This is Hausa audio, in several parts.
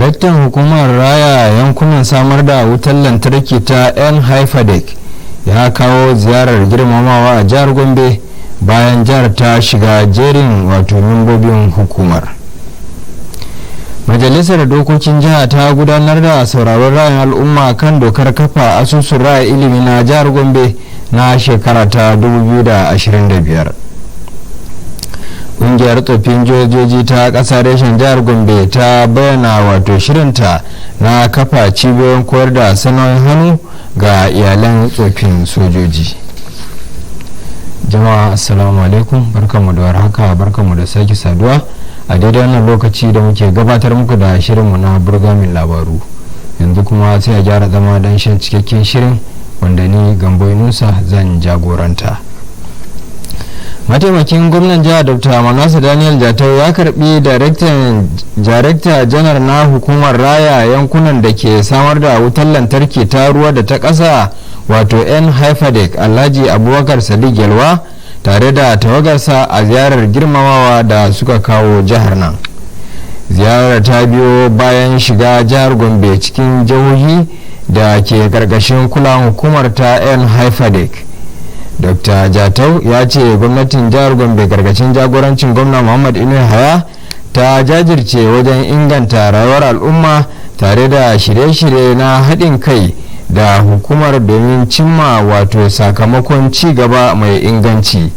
Daraktan hukumar raya yankunan samar da wutar lantarki ta N Hyfadec ya kawo ziyarar girmamawa a jihar Gombe bayan jihar ta shiga jerin wato membobin hukumar. Majalisar dokokin jiha ta gudanar da sauraron ra'ayin al'umma kan dokar kafa asusun ra'ayin ilimi na jihar Gombe na shekara ta 2025. Ƙungiyar tsoffin jojoji ta ƙasa reshen jihar Gombe ta bayyana wato shirinta na kafa cibiyoyin koyar da sana'o'in hannu ga iyalan tsoffin sojoji. Jama'a, assalamu alaikum, barkanmu da warhaka, barkanmu da sake saduwa a daidai wannan lokaci da muke gabatar muku da shirinmu na Burgamin Labaru. Yanzu kuma sai a gyara zama don shan cikakken shirin wanda ni, Gambo Nusa, zan jagoranta. Mataimakin gwamnan jihar, Dr Manasa Daniel Jatau, ya karbi darekta janar na hukumar raya yankunan da ke samar da wutar lantarki ta ruwa da ta ƙasa, wato N Hyfadec, Alhaji Abubakar Sadiq Yalwa, tare da tawagarsa a ziyarar girmamawa da suka kawo jihar nan. Ziyarar ta biyo bayan shiga jihar Gombe cikin jihohi da ke karkashin kulawan hukumar ta N Hyfadec. Dr Jatau ya ce gwamnatin jihar Gombe karkashin jagorancin gwamna Muhammad Inu Haya ta jajirce wajen inganta rayuwar al'umma tare da shirye-shirye na haɗin kai da hukumar domin cimma wato sakamakon ci gaba mai inganci.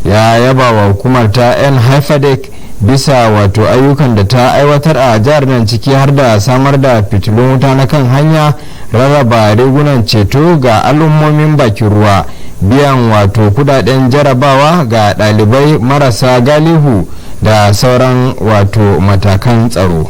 Ya yaba wa hukumar ta N Hyfadec bisa wato ayyukan da ta aiwatar a jihar nan, ciki har da samar da fitilun wuta na kan hanya, rarraba rigunan ceto ga al'ummomin bakin ruwa, biyan wato kudaden jarabawa ga dalibai marasa galihu da sauran wato matakan tsaro.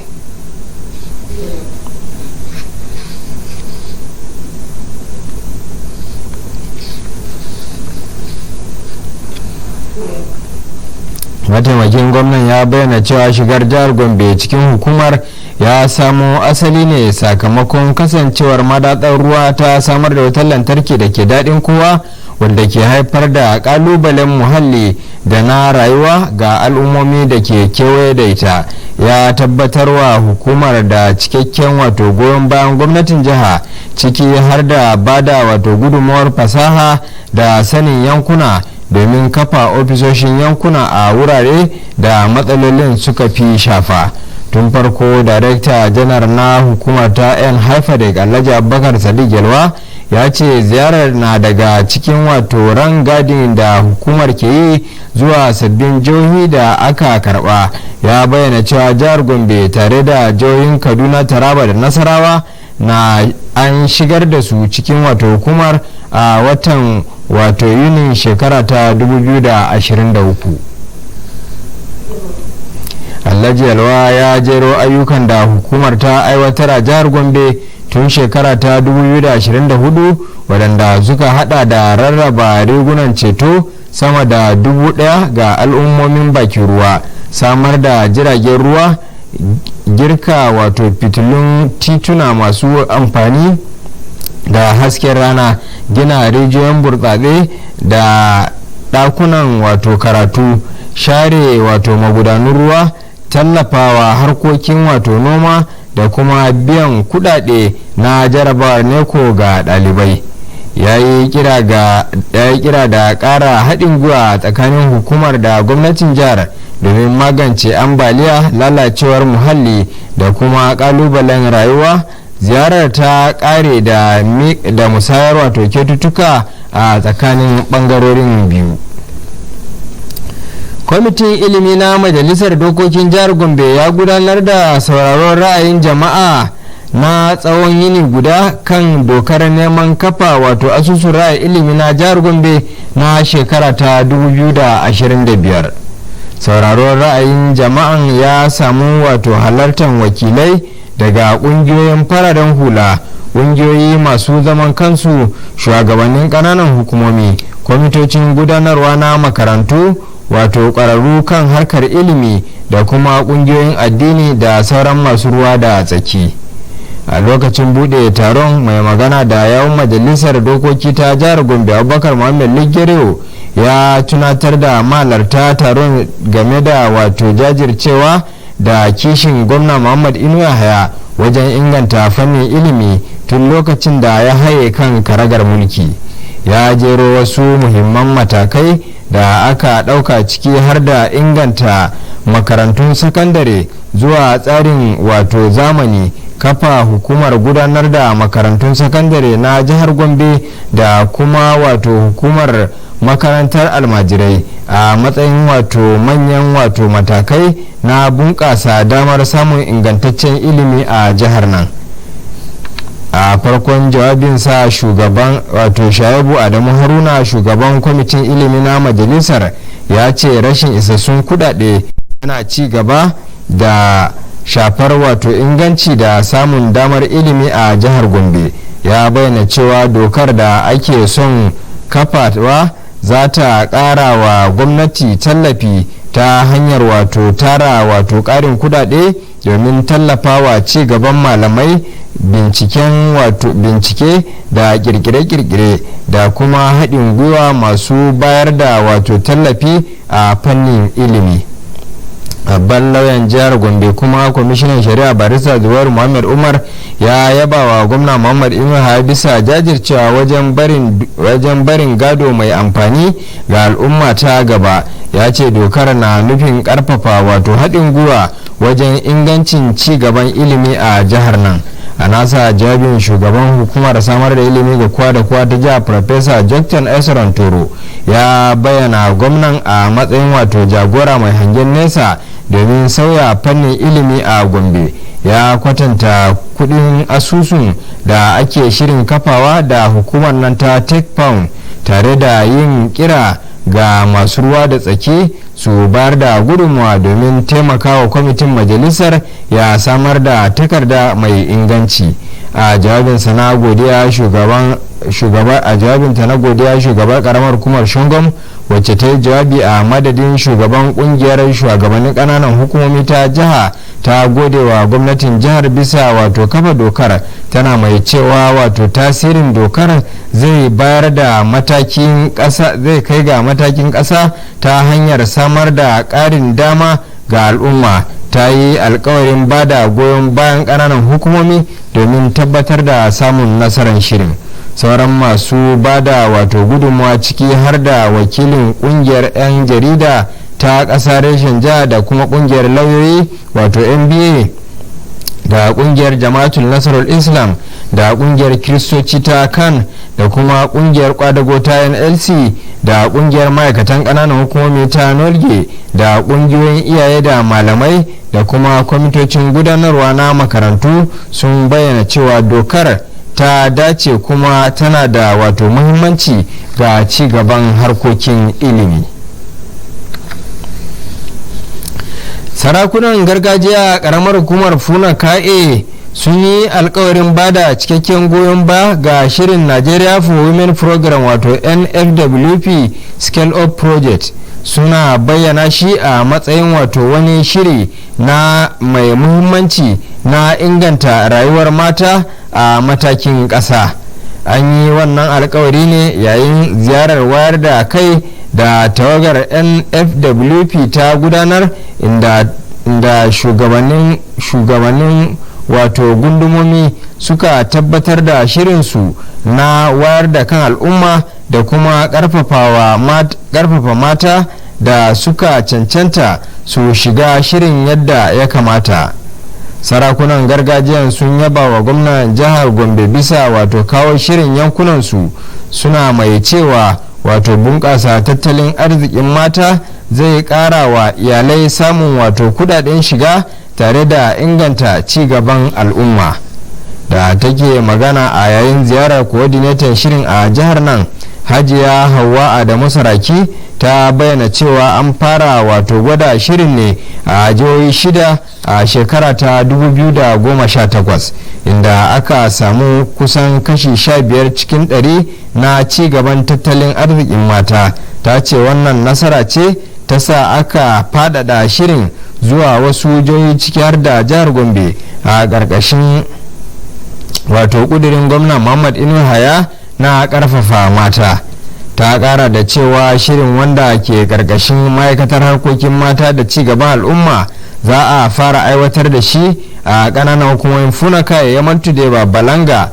Mataimakin gwamnan ya bayyana cewa shigar jihar Gombe cikin hukumar ya samo asali ne sakamakon kasancewar madatsar ruwa ta samar da wutar lantarki da ke daɗin kowa, wanda ke haifar da kalubalen muhalli da na rayuwa ga al'ummomi da ke kewaye da ita. Ya tabbatarwa hukumar da cikakken wato goyon bayan gwamnatin jiha, ciki har da bada wato gudunmawar fasaha da sanin yankuna domin kafa ofisoshin yankuna a wurare da matsalolin suka fi shafa. Tun farko, darekta janar na hukumar ta N Hyfadec, Alhaji Abubakar Sadiq Yalwa, ya ce ziyarar na daga cikin wato rangadin da hukumar ke yi zuwa sabbin jihohi da aka karba. Ya bayyana cewa jihar Gombe tare da jihohin Kaduna, Taraba da Nasarawa na an shigar da su cikin wato hukumar a watan wato Yunin shekara ta 2023. Alhaji Yalwa ya jero ayyukan da hukumar ta aiwatar a jihar Gombe tun shekara ta 2024, waɗanda suka hada da rarraba rigunan ceto sama da 1,000 ga al'ummomin bakin ruwa, samar da jiragen ruwa, girka wato fitilun tituna masu amfani da hasken rana, gina rijiyoyin burtsatse da ɗakunan wato karatu, share wato magudanun ruwa, tallafawa harkokin wato noma da kuma biyan kudade na jarabawar NECO ga dalibai. Ya yi kira da kara haɗin gwiwa tsakanin hukumar da gwamnatin jihar domin magance ambaliya, lalacewar muhalli da kuma kalubalen rayuwa. Ziyarar ta kare da musayar wato kyaututtuka a tsakanin bangarorin biyu. Kwamitin ilimi na majalisar dokokin jihar Gombe ya gudanar da sauraron ra'ayin jama'a na tsawon yini guda kan dokar neman kafa wato asusun ra'ayin ilimi na jihar Gombe na shekara ta 2025. Sauraron ra'ayin jama'an ya samu wato halartar wakilai daga kungiyoyin fararen hula, kungiyoyi masu zaman kansu, shugabannin kananan hukumomi, kwamitocin gudanarwa na makarantu, wato ƙwararru kan harkar ilimi da kuma ƙungiyoyin addini da sauran masu ruwa da tsaki. A lokacin bude taron, mai magana da yawun majalisar dokoki ta jihar Gombe, Abubakar Muhammad Ligereo, ya tunatar da mahalarta taron game da wato jajircewa da kishin Gwamna Muhammad Inuwa Haya wajen inganta fannin ilimi tun lokacin da ya haye kan karagar mulki. Ya jero wasu muhimman matakai da aka ɗauka, ciki har da inganta makarantun sakandare zuwa tsarin wato zamani, kafa hukumar gudanar da makarantun sakandare na jihar Gombe da kuma wato hukumar makarantar almajirai a matsayin wato manyan wato matakai na bunƙasa damar samun ingantaccen ilimi a jihar nan. A farkon jawabinsa, shugaban wato Shayabu Adamu Haruna, shugaban kwamitin ilimi na majalisar, ya ce rashin isassun kudade yana ci gaba da shafar wato inganci da samun damar ilimi a jihar Gombe. Ya bayyana cewa dokar da ake son kafawa za ta kara wa gwamnati tallafi ta hanyar wato tara wato karin kudade domin tallafawa ci gaban malamai, binciken wato bincike da kirkire-kirkire da kuma haɗin gwiwa masu bayar da wato tallafi a fannin ilimi. Babban lauyan jihar Gombe kuma kwamishinan shari'a, Barista Zuwar Muhammad Umar, ya yaba wa Gwamna Muhammad Inuwa bisa jajircewa wajen barin gado mai amfani ga al'umma ta gaba. Ya ce dokar na nufin karfafa wato haɗin gwiwa wajen ingancin ci gaban ilimi a jihar nan. A nasa jawabin, shugaban hukumar samar da ilimi ga kowa da kowa ta jihar, Professor Jackson Esron Toro, ya bayyana gwamnan a matsayin wato jagora mai hangen nesa domin sauya fannin ilimi a Gombe. Ya kwatanta kudin asusun da ake shirin kafawa da hukumar nan ta Tech Pound, tare da yin kira ga masu ruwa da tsaki su bayar da gudunmawa domin taimakawa kwamitin majalisar ya samar da takarda mai inganci. A jawabinsa na godiya shugaban shugaba a jawabinta na godiya, shugabar karamar hukumar Shungam, wacce ta yi jawabi a madadin shugaban kungiyar shugabannin kananan hukumomi ta jiha, ta gode wa gwamnatin jihar bisa wato kafa dokar, tana mai cewa wato tasirin dokar zai bayar da matakin kasa zai kai ga matakin kasa ta hanyar samar da karin dama ga al'umma. Ta yi alkawarin bada goyon bayan kananan hukumomi domin tabbatar da samun nasarar shirin. Sauran masu bada wato gudunmawa, ciki har da wakilin kungiyar 'yan jarida ta ƙasa reshen jiha da kuma kungiyar lauyoyi wato NBA da kungiyar Jama'atul Nasarar Islam da kungiyar Kiristoci ta Kan da kuma kungiyar kwadago ta NLC da kungiyar ma'aikatan ƙananan hukumomi ta Nolge da kungiyoyin iyaye da malamai da kuma kwamitocin gudanarwa na makarantu, sun bayyana cewa dokar ta dace kuma tana da wato muhimmanci ga ci gaban harkokin ilimi. Sarakunan gargajiya a karamar hukumar Funa Ka'e sun yi alkawarin bada cikakken goyon ba ga shirin Nigeria for Women Program, wato NFWP Scale Up Project, suna bayyana shi a matsayin wato wani shiri na mai muhimmanci na inganta rayuwar mata a matakin ƙasa. An yi wannan alkawari ne yayin ziyarar wayar da kai da tawagar NFWP ta gudanar, inda shugabannin wato gundumomi suka tabbatar da shirinsu na wayar da kan al'umma da kuma karfafa mata da suka cancanta su shiga shirin yadda ya kamata. Sarakunan gargajiyan sun yaba wa gwamnan jihar Gombe bisa wato kawo shirin yankunansu, suna mai cewa wato bunƙasa tattalin arzikin mata zai ƙara wa iyalai samun wato kudaden shiga tare da inganta ci gaban al'umma. Da take magana a yayin ziyarar, coordinator shirin a jihar nan, Hajiya Hauwa Adamu Saraki, ta bayyana cewa an fara wato gwada shirin ne a jihohi shida a shekara ta 2018, inda aka samu kusan kashi 15 cikin 100 na ci gaban tattalin arzikin mata. Ta ce wannan nasara ce ta sa aka fadada shirin zuwa wasu jihohi, ciki har da jihar Gombe, a ƙarƙashin wato ƙudurin Gwamna Muhammad Inu Haya na ƙarfafa mata. Ta kara da cewa shirin, wanda ke karkashin ma'aikatar harkokin mata da ci gaban al'umma za a fara aiwatar da shi a ƙananan hukumomin Funaka, Yamantu da Balanga.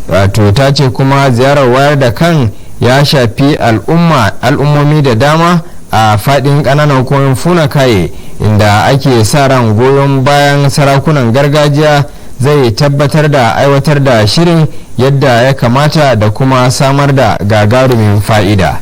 Wato ta ce kuma ziyarar wayar da kan ya shafi al'ummomi da dama a fadin ƙananan hukumomin Funakaye, inda ake sa ran goyon bayan sarakunan gargajiya zai tabbatar da aiwatar da shirin yadda ya kamata da kuma samar da gagarumin fa'ida.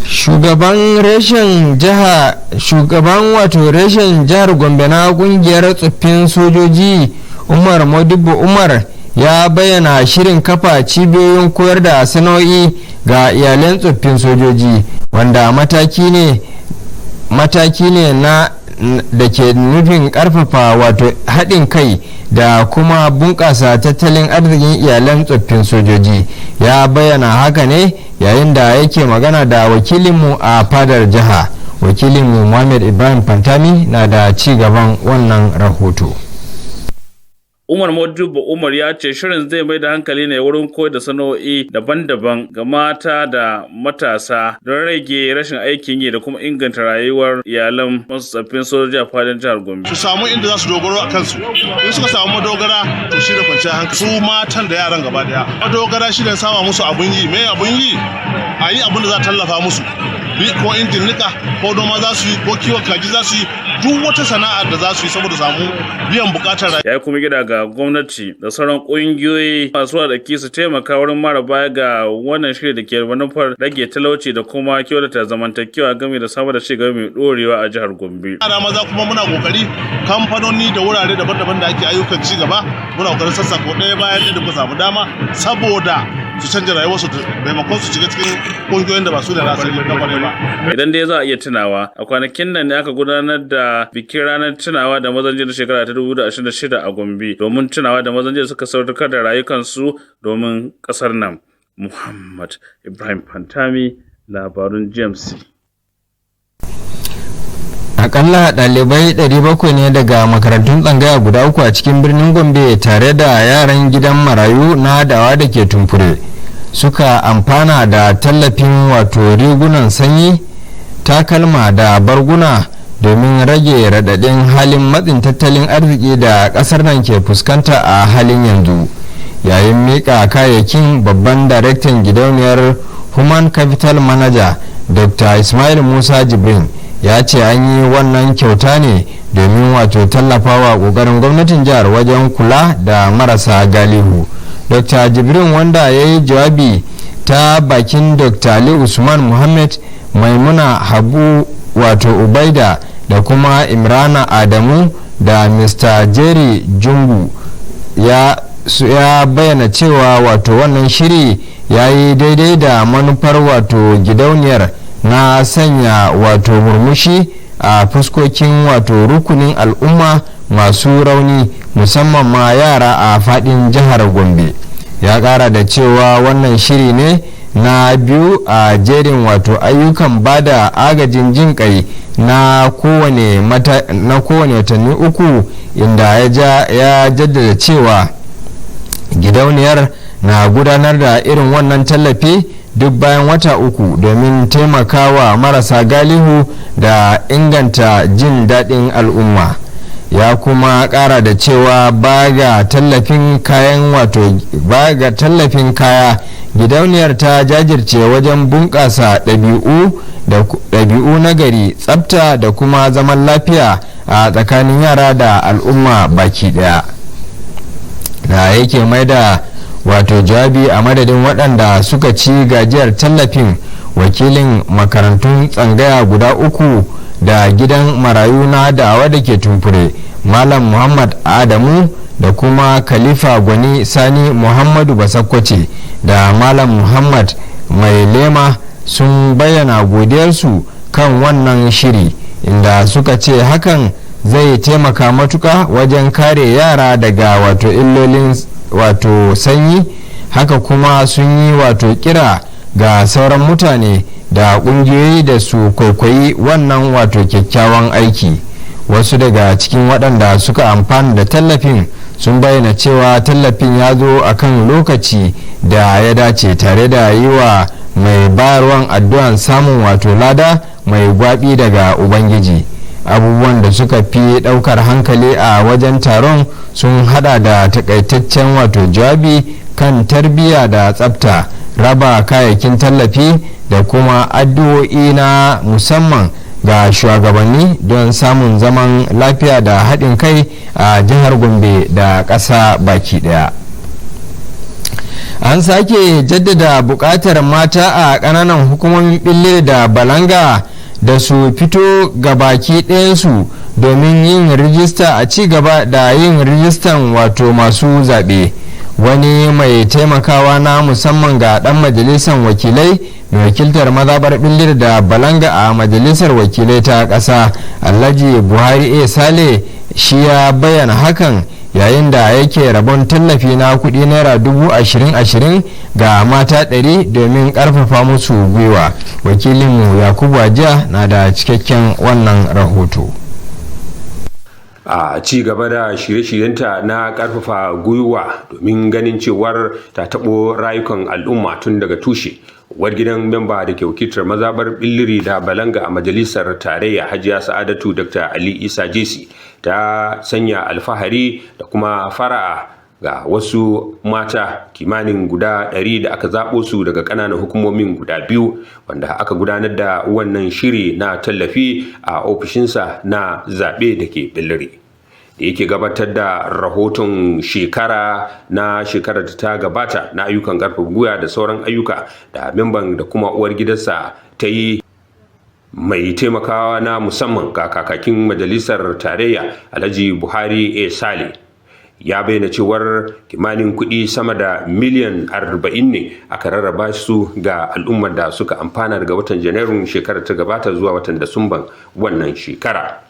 Shugaban reshen jiha, shugaban wato reshen jihar Gombe na kungiyar tsoffin sojoji, Umar Modibo Umar, ya bayyana shirin kafa cibiyoyin koyar da sana'o'i ga iyalan tsoffin sojoji, wanda mataki ne na da ke nufin karfafa wato haɗin kai da kuma bunƙasa tattalin arzikin iyalan tsoffin sojoji. Ya bayyana haka ne yayin da yake magana da wakilinmu a fadar jiha. Wakilinmu Muhammad Ibrahim Fantami na da ci gaban wannan rahoto. Umar Modibo Umar ya ce shirin zai mai da hankali ne wurin koyar da sana'o'i daban-daban ga mata da matasa don rage rashin aikin yi da kuma inganta rayuwar iyalan masu tsaffin sojoji a fadin jihar Gombe. Su samu inda za su dogaro a kansu. In suka samu madogara, to shi da kwanciyar hankali. Su matan da yaran gaba daya. Madogara shi ne sama musu abun yi. Me abun yi? A yi abun da za a tallafa musu. Ko injin nika, ko noma za su yi, ko kiwon kaji za su yi, duk wata sana'ar da za su yi saboda samu biyan bukatar rayuwa. Ya kuma gida ga gwamnati da sauran ƙungiyoyi masu da su taimaka wurin mara baya ga wannan shiri da ke manufar rage talauci da kuma kyautata zamantakewa game da samar da cigaba mai ɗorewa a jihar Gombe. Yara maza kuma muna kokari kamfanoni da wurare daban-daban da ake ayyukan ci gaba, muna kokarin sassako ɗaya bayan ɗaya da muka samu dama saboda su canja rayuwarsu maimakon su shiga cikin ƙungiyoyin da ba su da asali na kwarai ba. Idan dai za a iya tunawa, a kwanakin nan ne aka gudanar da bikin ranar tunawa da mazan jiya shekara ta 2026 a Gombe domin tunawa da mazan jiya suka sadaukar da rayukansu domin kasar nan. Muhammad Ibrahim Fantami, labarun GMC. Akalla ɗalibai 700 ne daga makarantun tsangaya guda uku a cikin birnin Gombe tare da yaran gidan marayu na Dawa da ke Tumfure suka amfana da tallafin wato rigunan sanyi, takalma da barguna domin rage raɗaɗin halin matsin tattalin arziki da ƙasar nan ke fuskanta a halin yanzu. Yayin miƙa kayayyakin, babban daraktan gidauniyar Human Capital Manager, Dr. Ismail Musa Jibrin, ya ce an yi wannan kyauta ne domin wato tallafawa ƙoƙarin gwamnatin jihar wajen kula da marasa galihu. Dr. Jibrin, wanda ya yi jawabi ta bakin Dr. Ali Usman Muhammad, Maimuna Habu wato Ubaida da kuma Imrana Adamu da Mr. Jerry Jungu, ya bayyana cewa wato wannan shiri ya yi daidai da manufar wato gidauniyar na sanya wato murmushi a fuskokin wato rukunin al'umma masu rauni, musamman ma yara a fadin jihar Gombe. Ya kara da cewa wannan shiri ne na biyu a jerin wato ayyukan bada agajin jin kai na kowane watanni 3, inda ya jaddada cewa gidauniyar na gudanar da irin wannan tallafi duk bayan wata 3 domin taimakawa marasa galihu da inganta jin daɗin al'umma. Ya kuma ƙara da cewa ba ga tallafin kayan wato ba ga tallafin kaya, gidauniyar ta jajirce wajen bunƙasa ɗabi'u da ɗabi'u nagari, tsafta da kuma zaman lafiya a tsakanin yara da al'umma baki ɗaya. Da yake mai da wato jawabi a madadin waɗanda suka ci gajiyar tallafin, wakilin makarantun tsangaya guda uku da gidan marayu na Dawa da ke Tumfure, Malam Muhammad Adamu, da kuma Khalifa Gwani Sani Muhammadu Basakkwace da Malam Muhammad Mai Lema, sun bayyana godiyarsu kan wannan shiri, inda suka ce hakan zai taimaka matuka wajen kare yara daga wato illolin wato sanyi. Haka kuma sun yi wato kira ga sauran mutane da kungiyoyi da su kwaikwayi wannan wato kyakkyawan aiki. Wasu daga cikin waɗanda suka amfana da tallafin sun bayyana cewa tallafin ya zo a kan lokaci da ya dace, tare da yi wa mai bayarwan addu'an samun wato lada. mai gwabi daga Ubangiji. Abubuwan da suka fi daukar hankali a wajen taron sun hada da takaitaccen wato jawabi kan tarbiyya da tsafta, raba kayayyakin tallafi da kuma addu'o'i na musamman ga shugabanni don samun zaman lafiya da haɗin kai a jihar Gombe da ƙasa baki ɗaya. An sake jaddada buƙatar mata a ƙananan hukumomin Bille da Balanga da su fito ga baki ɗayansu domin yin rijista, a ci gaba da yin rijistan wato masu zaɓe. Wani mai taimakawa na musamman ga ɗan majalisar wakilai mai wakiltar mazabar Billir da Balanga a Majalisar Wakilai ta ƙasa, Alhaji Buhari A Sale, shi ya bayyana hakan yayin da yake rabon tallafi na kudi naira 20,000 ga mata 100 domin karfafa musu gwiwa. Wakilinmu Yakubu Ajiya na da cikakken wannan rahoto. A ci gaba da shirye-shiryenta na karfafa gwiwa domin ganin cewar ta taɓo rayukan al'umma tun daga tushe, uwar gidan memba da ke wakiltar mazabar Billiri da Balanga a Majalisar Tarayya, Hajiya Sa'adatu Dr Ali Isa Jesi, ta sanya alfahari da kuma fara'a ga wasu mata kimanin guda 100 da aka zaɓo su daga ƙananan hukumomin guda biyu, wanda aka gudanar da wannan shiri na tallafi a ofishinsa na zaɓe da ke Billiri. Da yake gabatar da rahoton shekara na shekarar da ta gabata na ayyukan karfafa gwiwa da sauran ayyuka da memban da kuma uwar gidansa ta yi, mai taimakawa na musamman ga kakakin Majalisar Tarayya, Alhaji Buhari A Sale, ya bayyana cewar kimanin kuɗi sama da miliyan 40 ne aka rarraba su ga al'ummar da suka amfana daga watan Janairun shekarar ta gabata zuwa watan Disumban wannan shekara,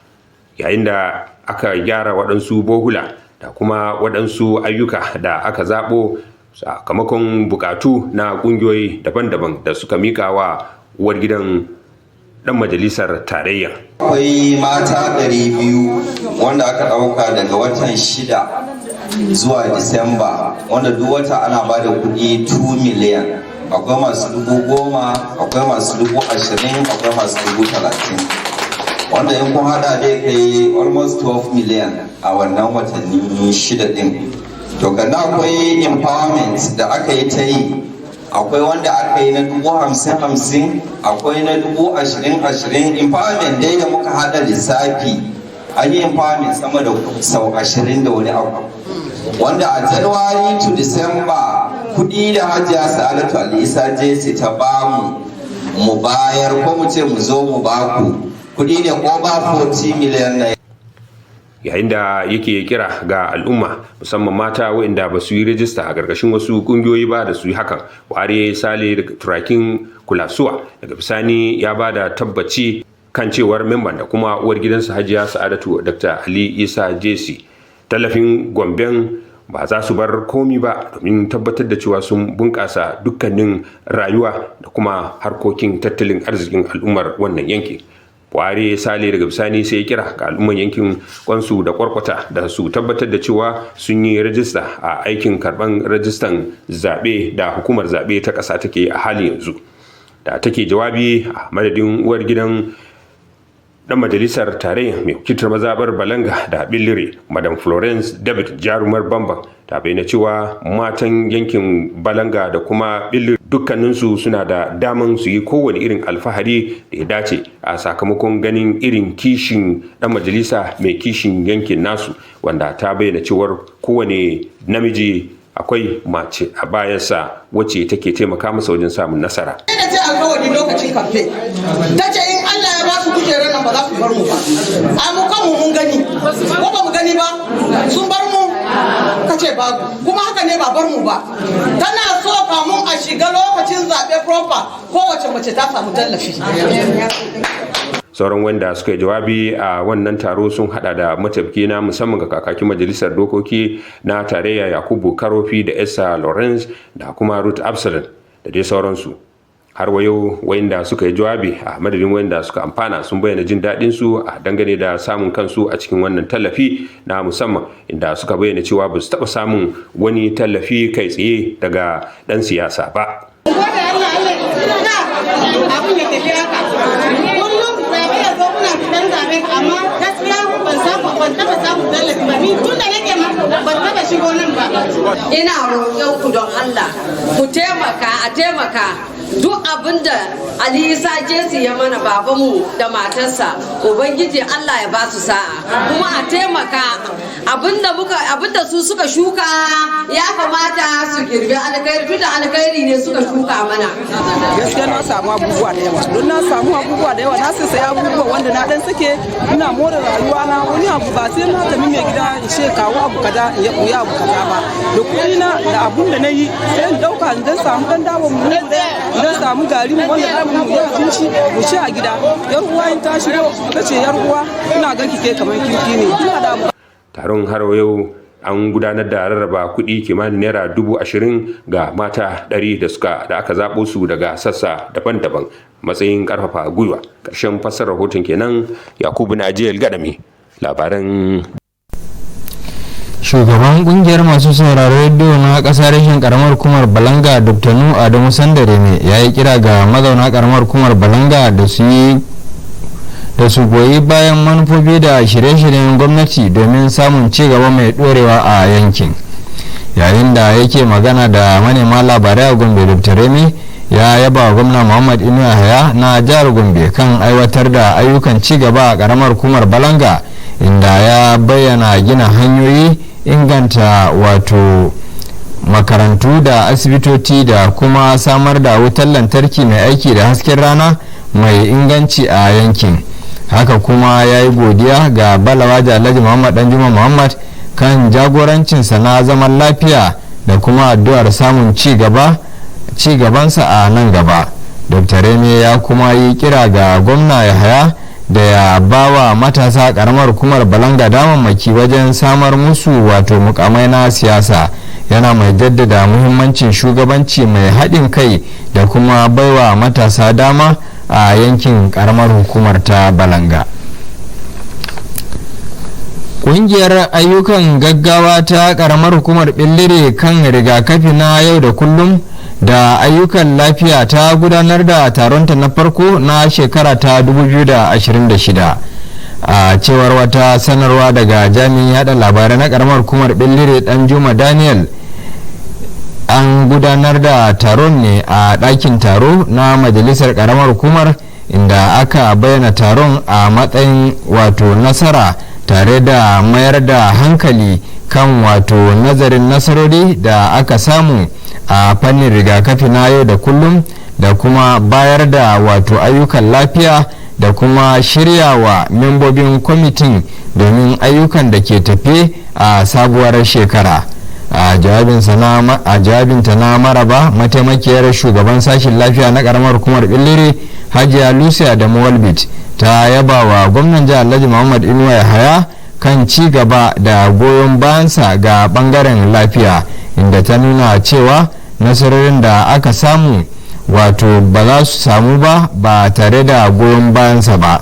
yayin da aka gyara waɗansu bohula da kuma waɗansu ayyuka da aka zaɓo sakamakon bukatu na ƙungiyoyi daban-daban da suka mika wa uwar gidan ɗan majalisar tarayya. Akwai mata 200 wanda aka ɗauka daga watan 6 zuwa Disamba, wanda duk wata ana ba da kuɗi 2 miliyan. Akwai masu 10,000, akwai masu 20,000, akwai masu 30,000. Wanda in kun hada dai kai almost 12 million a wannan watanni 6 din. To kana akwai empowerment da aka yi ta yi, akwai wanda aka yi na 50,000 50, akwai na 20,020 20. Empowerment dai da muka hada lissafi, an yi empowerment sama da sau 20 da wani abu, wanda a January to December kudi da Hajiya Sa'adatu Alisa Jesi ta bamu mu bayar, ko mu ce mu zo mu baku, kudi ne over 40 million naira. Yayin da yake kira ga al'umma, musamman mata waɗanda ba su yi rajista a ƙarƙashin wasu ƙungiyoyi ba, da su yi hakan, Ware Sale daga Turakin Kulasuwa daga bisani ya ba da tabbaci kan cewar memban da kuma uwar gidansa, Hajiya Sa'adatu Dr Ali Isa Jesi, tallafin Gomben ba za su bar komi ba domin tabbatar da cewa sun bunƙasa dukkanin rayuwa da kuma harkokin tattalin arzikin al'ummar wannan yanki. Buhari Sale daga bisani sai ya kira ga al'umman yankin kwansu da kwarkwata da su tabbatar da cewa sun yi rajista a aikin karban rajistan zaɓe da hukumar zaɓe ta ƙasa take a halin yanzu. Da take jawabi a madadin uwar gidan dan majalisar tarayya mai wakiltar mazabar Balanga da Billiri, Madam Florence David Jarumar Bambam, ta bayyana cewa matan yankin Balanga da kuma Billiri dukkaninsu suna da daman su yi kowane irin alfahari da ya dace a sakamakon ganin irin kishin dan majalisa mai kishin yankin nasu, wanda ta bayyana cewar kowane namiji akwai mace a bayansa wacce take taimaka masa wajen samun nasara. Da ce alkawari lokacin kamfe, ta ce in Allah ya ba su kujerar nan ba za su bar mu ba. A mu kanmu mun gani, ko ba mu gani ba, sun bar mu ka ce babu, kuma haka ne ba bar mu ba. Tana so kamun a shiga lokacin zaɓe proper kowace mace ta samu tallafi. Sauran wanda suka yi jawabi a wannan taro sun hada da mataimaki na musamman ga kakakin Majalisar Dokoki na Tarayya, Yakubu Karofi, da Esa Lawrence da kuma Ruth Absalom da dai sauransu. Har wa yau, wayanda suka yi jawabi a madadin wayanda suka amfana sun bayyana jin daɗin su a dangane da samun kansu a cikin wannan tallafi na musamman, inda suka bayyana cewa ba su taɓa samun wani tallafi kai tsaye daga ɗan siyasa ba. Abin ya tafi haka. zabe, amma gaskiya ban samu, ban taba samun tallafi ba. Ni tun da nake ma ban taba shigo nan ba. Ina roƙon ku don Allah ku taimaka, a taimaka. Duk abin da Ali Isa Jesi ya mana, babanmu da matarsa, Ubangiji Allah ya ba su sa'a, kuma a taimaka. Abinda muka, abinda su suka shuka, ya kamata su girbi alkhairi, tunda alkhairi ne suka shuka mana. Gaskiya na samu abubuwa da yawa, don na samu abubuwa da yawa, na sai abubuwa wanda na dan sake ina more rayuwa na. Wani abu ba sai na tafi mai gida in ce kawo abu kaza, in ya koyi abu kaza ba. Da kuɗi na da abun da na yi, sai in dauka in dan samu dan dawo mu, dan samu gari mu wanda za mu yi abinci mu ci a gida. Yar uwa in ta shigo ta ce, "Yar uwa, ina ganki ke kamar kirki ne, ina da abu." Taron har yau an gudanar da rarraba kuɗi kimanin ₦20,000 ga mata 100 da suka da aka zaɓo su daga sassa daban-daban matsayin ƙarfafa gwiwa. Ƙarshen fassarar rahoton kenan. Yakubu Najiyar Gadami, labaran. Shugaban kungiyar masu sauraron rediyo na ƙasa rashin karamar hukumar Balanga, Dr Nu Adamu Sandare ne ya yi kira ga mazauna karamar hukumar Balanga da su goyi bayan manufofi da shirye-shiryen gwamnati domin samun ci gaba mai dorewa a yankin. Yayin da yake magana da manema labarai a Gombe, Dr Remi ya yaba wa Gwamna Muhammad Inuwa Yahaya na jihar Gombe kan aiwatar da ayyukan ci gaba a karamar hukumar Balanga, inda ya bayyana gina hanyoyi, inganta wato makarantu da asibitoci, da kuma samar da wutar lantarki mai aiki da hasken rana mai inganci a yankin. Haka kuma ya yi godiya ga Balawa Alhaji Muhammad Danjuma Muhammad kan jagorancinsa na zaman lafiya da kuma addu'ar samun ci gabansa a nan gaba. Dr Reme ya kuma yi kira ga Gwamna Yahaya da ya bawa matasa karamar hukumar Balanga damammaki wajen samar musu wato mukamai na siyasa, yana mai jaddada muhimmancin shugabanci mai haɗin kai da kuma baiwa matasa dama a yankin karamar hukumar ta Balanga. Ƙungiyar ayyukan gaggawa ta karamar hukumar Billire kan rigakafi na yau da kullum da ayyukan lafiya ta gudanar da taronta na farko na shekara ta 2026. A cewar wata sanarwa daga jami'in yada labarai na karamar hukumar Billire, Dan Juma Daniel, an gudanar da taron ne a ɗakin taro na majalisar karamar hukumar, inda aka bayyana taron a matsayin wato nasara tare da mayar da hankali kan wato nazarin nasarori da aka samu a fannin rigakafi na yau da kullum da kuma bayar da wato ayyukan lafiya, da kuma shiryawa membobin kwamitin domin ayyukan da ke tafe a sabuwar shekara. A jawabinta na maraba, mataimakiyar shugaban sashen lafiya na karamar hukumar Billiri, Hajiya Lucia da Muwalbit, ta yaba wa gwamnan jihar Alhaji Muhammad Inuwa Yahaya kan ci gaba da goyon bayansa ga bangaren lafiya, inda ta nuna cewa nasarorin da aka samu wato ba za su samu ba ba tare da goyon bayansa ba.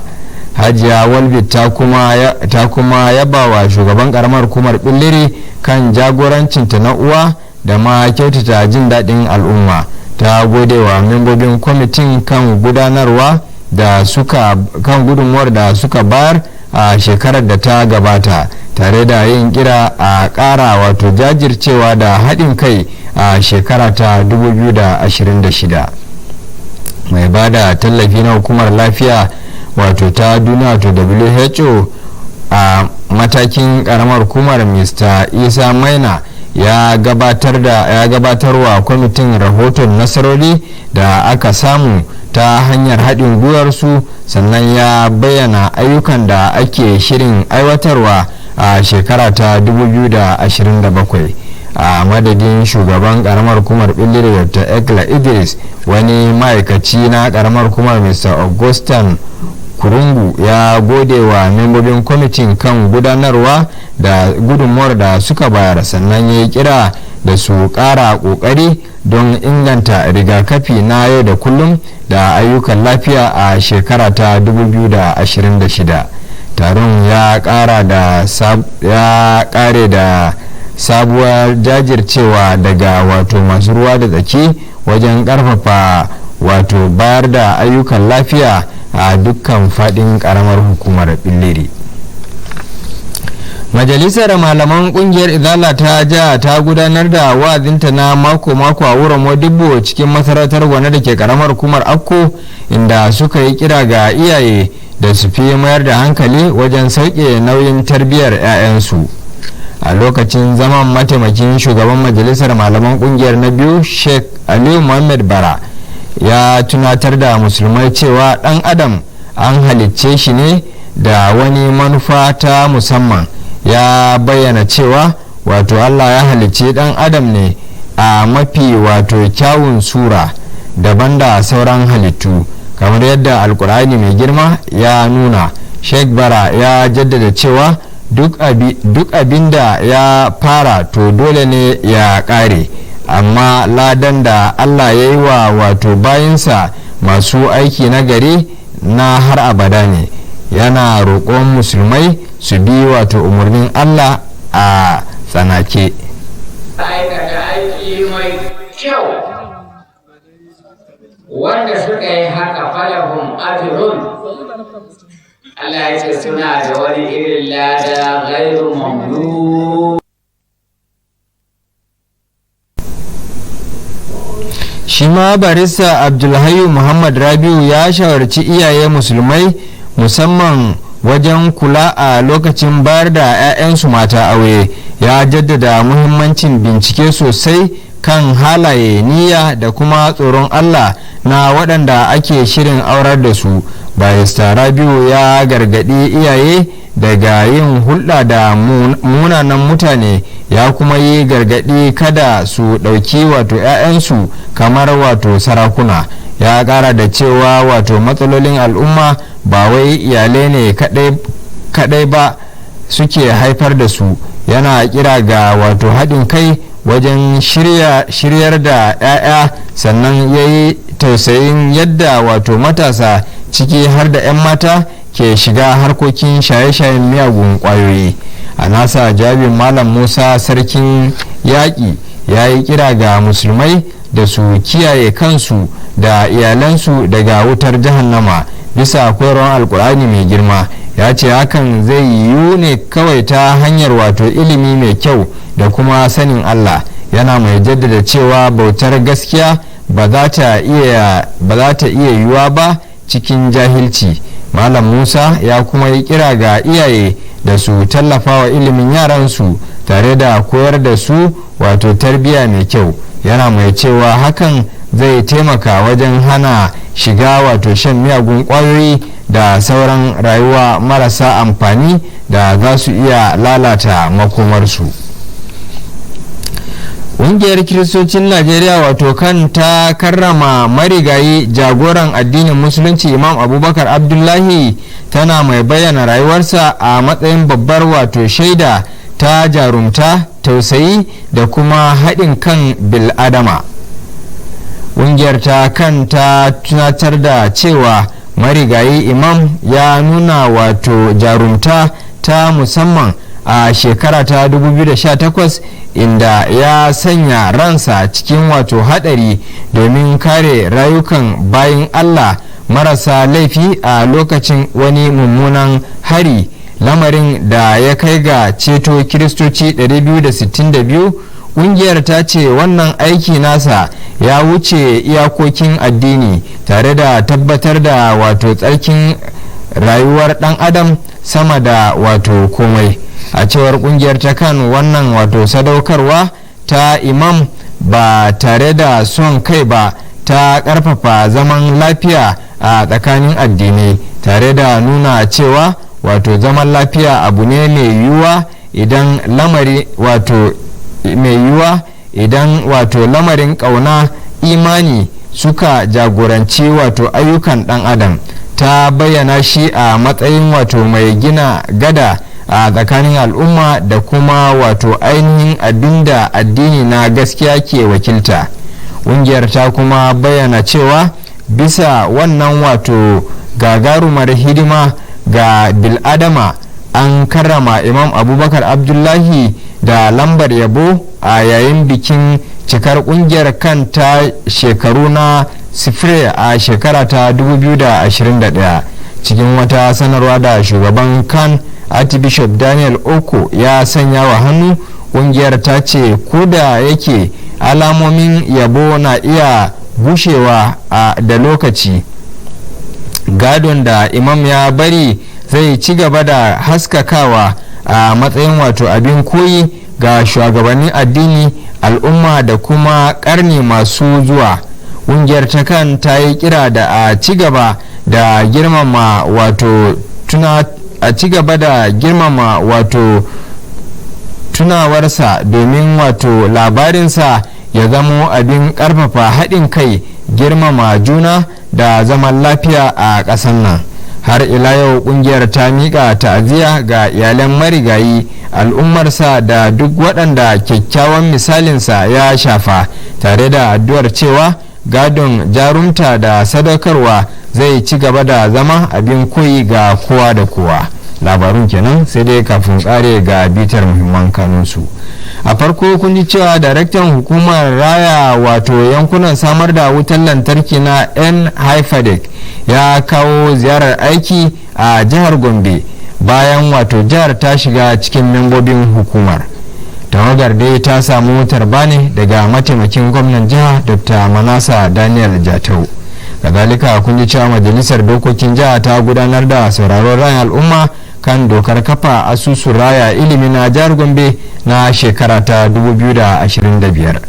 Hajiya Walbit ta kuma yaba wa shugaban karamar hukumar Billiri kan jagorancinta na uwa da ma kyautata jin daɗin al'umma. Ta gode wa membobin kwamitin kan gudanarwa da suka kan gudunmuwar da suka bayar a shekarar da ta gabata, tare da yin kira a ƙara wato jajircewa da haɗin kai a shekara ta 2026. Mai ba da tallafi na hukumar lafiya wato ta duniya, wato WHO, a matakin karamar hukumar, Mr Isa Maina, ya gabatar da ya gabatarwa kwamitin rahoton nasarori da aka samu ta hanyar haɗin gwiwarsu, sannan ya bayyana ayyukan da ake shirin aiwatarwa a shekara ta 2027. A madadin shugaban karamar hukumar Billiri, Dr Ekla Idris, wani ma'aikaci na karamar hukumar, Mr Augustin Kurungu, ya gode wa membobin kwamitin kan gudanarwa da gudunmuwar da suka bayar, sannan ya yi kira da su kara kokari don inganta rigakafi na yau da kullum da ayyukan lafiya a shekara ta 2026. Taron ya kare da sabuwar jajircewa daga wato masu ruwa da tsaki wajen karfafa wato bayar da ayyukan lafiya. a dukkan fadin karamar hukumar Billiri. Majalisar malaman kungiyar Izala ta jiha ta gudanar da wa'azinta na mako-mako a wurin Modibbo cikin masarautar Gwane da ke karamar hukumar Akko, inda suka yi kira ga iyaye da su fi mayar da hankali wajen sauke nauyin tarbiyyar 'ya'yansu. A lokacin zaman, mataimakin shugaban majalisar malaman kungiyar na biyu, Sheikh Aliyu Muhammad Bara, ya tunatar da musulmai cewa dan adam an halicce shi ne da wani manufa ta musamman. Ya bayyana cewa wato Allah ya halicce dan adam ne a mafi wato kyawun sura, daban da sauran halittu, kamar yadda Alkur'ani mai girma ya nuna. Sheikh Bara ya jaddada cewa duk abin da ya fara to dole ne ya kare, amma ladan da Allah ya yi wa wato bayinsa masu aiki na gari na har abada ne. Yana roƙon musulmai su bi wato umarnin Allah a tsanake. Aikata aiki mai kyau, wanda suka yi haka, falahum ajrun, Allah ya ce suna da wani irin lada ghairu mamnun. Shi ma Barista Abdulhayu Muhammad Rabiu ya shawarci iyaye musulmai, musamman wajen kula a lokacin bayar da 'ya'yansu mata aure. Ya jaddada muhimmancin bincike sosai kan halaye, niyya da kuma tsoron Allah na waɗanda ake shirin aurar da su. Barista Rabiu ya gargaɗi iyaye daga yin hulɗa da munanan mutane, ya kuma yi gargaɗi kada su ɗauki wato 'ya'yansu kamar wato sarakuna. Ya ƙara da cewa wato matsalolin al'umma ba wai iyalai ne kaɗai ba suke haifar da su. Yana kira ga wato haɗin kai wajen shiryar da 'ya'ya. Sannan ya yi tausayin yadda wato matasa, ciki har da 'yan mata, ke shiga harkokin shaye-shayen miyagun kwayoyi. A nasa jawabin, Malam Musa Sarkin Yaƙi ya yi kira ga musulmai da su kiyaye kansu da iyalansu daga wutar jahannama bisa koyarwar Alkur'ani mai girma. Ya ce hakan zai yiwu ne kawai ta hanyar wato ilimi mai kyau da kuma sanin Allah. Yana mai jaddada cewa bautar gaskiya ba za ta iya yiwuwa ba cikin jahilci. Malam Musa ya kuma yi kira ga iyaye da su tallafa wa ilimin yaransu tare da koyar da su wato tarbiyya mai kyau. Yana mai cewa hakan zai taimaka wajen hana shiga wato shan miyagun kwayoyi da sauran rayuwa marasa amfani da za su iya lalata makomarsu. Ƙungiyar Kiristocin Najeriya wato kan ta karrama marigayi jagoran addinin Musulunci Imam Abubakar Abdullahi, tana mai bayyana rayuwarsa a matsayin babbar wato shaida ta jarumta, tausayi da kuma haɗin kan bil'adama. Ƙungiyar ta kan ta tunatar da cewa marigayi imam ya nuna wato jarumta ta musamman a shekara ta 2018, inda ya sanya ransa cikin wato hadari domin kare rayukan bayin Allah marasa laifi a lokacin wani mummunan hari, lamarin da ya kai ga ceto Kiristoci 262. Kungiyar ta ce wannan aiki nasa ya wuce iyakokin addini tare da tabbatar da wato tsarkin rayuwar dan adam sama da wato komai. A cewar kungiyar ta kan, wannan wato sadaukarwa ta imam ba tare da son kai ba ta karfafa zaman lafiya a tsakanin addinai, tare da nuna cewa wato zaman lafiya abu ne mai yiwuwa idan lamari wato mai yiwuwa idan wato lamarin ƙauna, imani suka jagoranci wato ayyukan ɗan adam. Ta bayyana shi a matsayin wato mai gina gada a tsakanin al'umma da kuma wato ainihin abinda addini na gaskiya ke wakilta. Ƙungiyar ta kuma bayyana cewa bisa wannan wato gagarumar hidima ga bil'adama, an karrama Imam Abubakar Abdullahi da lambar yabo a yayin bikin cikar kungiyar kan ta shekaru na Sifre a shekara ta 2021. Cikin wata sanarwa da shugaban kan Archbishop Daniel Oko ya sanya wa hannu, kungiyar ta ce ko da yake alamomin yabo na iya gushewa a da lokaci, gadon da imam ya bari zai ci gaba da haskakawa a matsayin wato abin koyi ga shugabannin addini, al'umma da kuma karni masu zuwa. Ƙungiyar ta kan ta yi kira da a ci gaba da girmama wato tuna a ci gaba da girmama wato tunawarsa domin wato labarinsa ya zamo abin karfafa haɗin kai, girmama juna da zaman lafiya a ƙasar nan. Har ila yau, kungiyar ta miƙa ta'aziyya ga iyalan marigayi, al'ummarsa da duk waɗanda kyakkyawan misalinsa ya shafa, tare da addu'ar cewa gadon jarumta da sadaukarwa zai ci gaba da zama abin koyi ga kowa da kowa. Labarun kenan, sai dai kafin tsare ga bitar muhimman kanunsu. A farko kun ji cewa daraktan hukumar raya wato yankunan samar da wutar lantarki na N Hyfadec ya kawo ziyarar aiki a jihar Gombe bayan wato jihar ta shiga cikin membobin hukumar. Tawagar dai ta samu tarba ne daga mataimakin gwamnan jiha Dr. Manasa Daniel Jatau. Kazalika kun ji cewa majalisar dokokin jiha ta gudanar da sauraron rayan al'umma kan dokar kafa asusun raya ilimi na jihar Gombe na shekara ta 2025.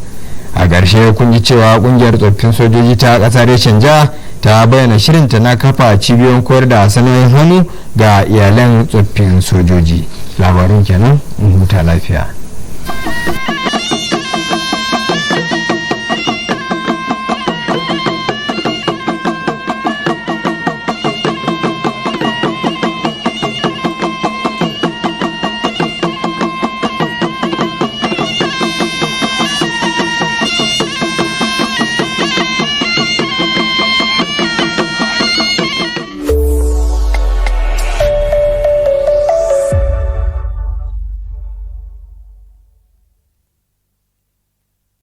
A ƙarshe kun ji cewa ƙungiyar tsoffin sojoji ta ƙasar reshen jiha ta bayyana shirinta na kafa cibiyoyin koyar da sana'o'in hannu ga iyalan tsoffin sojoji. Labarun kenan, in huta lafiya.